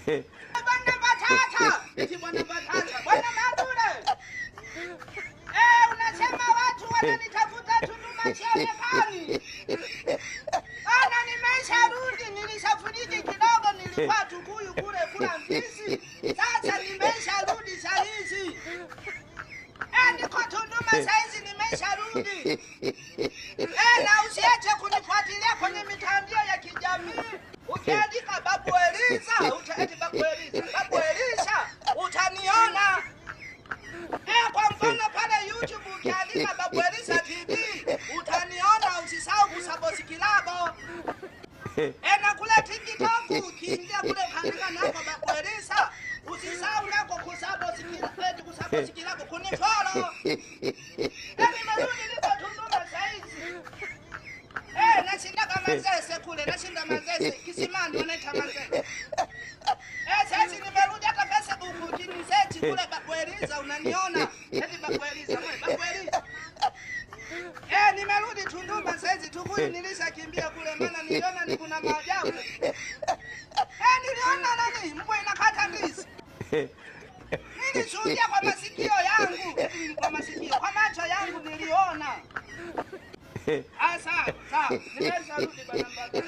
Bwana Batata, eti Bwana Batata, Bwana Madure. Eh, unasema watu wananitafuta Tunduma sionekani. Ana nimesharudi, nilishafariki kidogo, nilikuwa Tukuyu kule kula mbizi. Sasa nimesharudi saa hizi. Eh, niko Tunduma saa hizi nimesharudi. Eh, na usiache kunifuatilia kwenye mitandao ya kijamii. Ukiandika Babu Eliza, utaeti Babu Eliza, Babu Elisha, utaniona. Eh, kwa mfano pale YouTube ukiandika Babu Elisha TV, utaniona, usisahau kusubscribe. Eh, na kule TikTok ukiingia kule ukaandika nako Babu Elisha, usisahau nako kusubscribe, kusubscribe, kunifollow. Eh, nimerudi niko Tunduma saa hizi. Eh, nashinda kama Manzese kule, nashinda Manzese, kisimani wanaita Manzese. Eh, sasa nimerudi hata Facebook ukinisearch kule Babu Eliza unaniona. Eti Babu Eliza, mwe Babu Eliza. Eh, nimerudi Tunduma saizi Tukuyu nilishakimbia kule maana niliona ni kuna maajabu. Eh, niliona nani mbwa inakata ndizi. Nilishuhudia kwa masikio yangu, kwa masikio, kwa macho yangu niliona. Ah, sawa, sawa. Nimesharudi bana mbaka.